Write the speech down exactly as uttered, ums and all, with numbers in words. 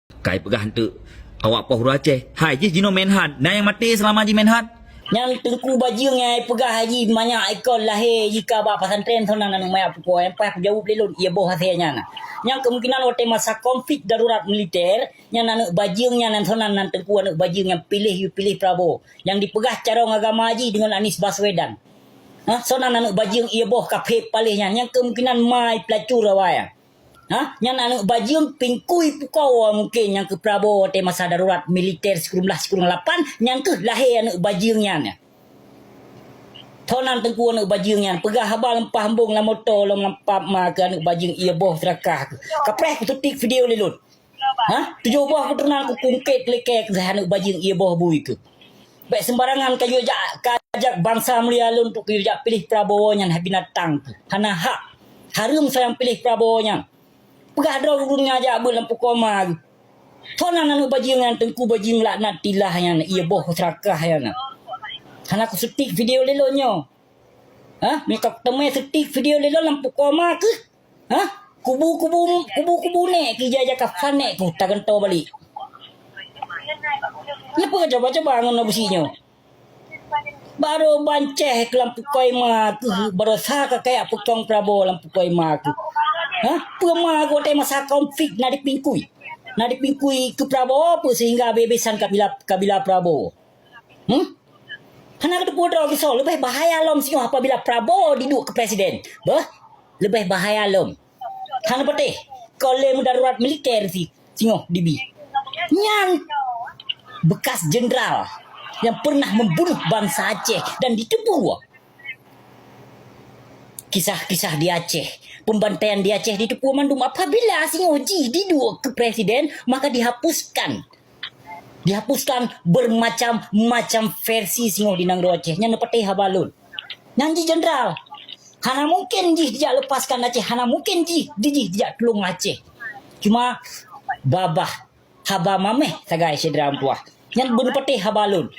Kai peugah enteuk awak poh uroe Aceh. Hai jih jinoe Menhan. Na nyang maté seulama jih Menhan? Nyan Teungku Bajeueng nyang peugah haji manyak ikon lahé jih ka bak pesantren, soe nan aneuk manyak pukoe. Nyang paih kujaweueb lé lôn, ié boh asée nyan. Nyang kemungkinan watée masa konflik darurat militer, nyan aneuk Bajeueng nyan, soe nan, nan Teungku aneuk Bajeueng nyang piléh, yue piléh Prabowo. Nyang dipeugah carông agama jih deungon Anies Baswedan. Ha, soe nan aneuk Bajeueng ié boh ka phép paléh nyan. Nyang kemungkinan mai peulacur awai nyan. Ha? Nyan aneuk Bajeueng pingkui pukoe mungken nyang keu Prabowo watée masa darurat militer sikureueng blah sikureueng lapan, nyan keuh lahé aneuk Bajeueng nyan. Soe nan Teungku aneuk Bajeueng nyan, peugah haba leumpah embong lam moto lom lam pap ma keu aneuk Bajeueng ié boh seurakah keuh. Kapreh kusutik video lé lôn. Ha? Tujoh boh keuturonan kukungkét likée keuh aneuk Bajeueng ié boh bui keuh. Bék sembarangan kayue jak, kajak bansa mulia lôn untuk kayue jak piléh Prabowo nyan, hai binatang keuh. Hana hak. Hareuem soe nyang piléh Prabowo nyan. Peugah droe ureuëng nyang jak beuet lam pukoe ma geuh. Soe nan aneuk Bajeueng nyan, Teungku Bajeueng laknat tilah nyan, ié boh seurakah nyan. Hana kusutik video lé lôn nyoe. Ha? Meuka kuteumé sutik video lé lôn lam pukoe ma keuh. Ha? Kubu-kubu, kubu-kubu nék keuh jai-jai ka fan nék keuh tagantoe balek. Nyan peue coba-coba ngon Abusyik nyoe? Barô bancéh keu lam pukoe ma keuh, barosa ka kajak peukong Prabowo lam pukoe ma keuh. Ha? Peue ma keuh watée masa konflik na dipingkui? Na dipingkui keu Prabowo peue sehingga habéh-habésan kabila, kabila Prabowo? Hmm? Hana kateupeue droe keusoe, leubeh bahaya lom singoh apabila Prabowo diduek keu presiden. Beuh, leubeh bahaya lom. Hana patéh, kon lé meudarurat militer si singoh dibi. Nyan bekas jenderal yang pernah membunuh bangsa Aceh dan diteupeue kisah-kisah di Aceh, pembantaian di Aceh diteupeue mandum. Apabila singoh jih diduek keu presiden, maka dihapuskan. Dihapuskan bermacam-macam versi singoh di nanggroe Aceh. Nyan neupatéh haba lôn. Nyan jih jenderal. Hana mungken jih dijak lepaskan Aceh. Hana mungken jih, dijih dijak tulông Aceh. Cuma babah haba maméh sagai syedara meutuwah. Nyan beuneupatéh haba lôn.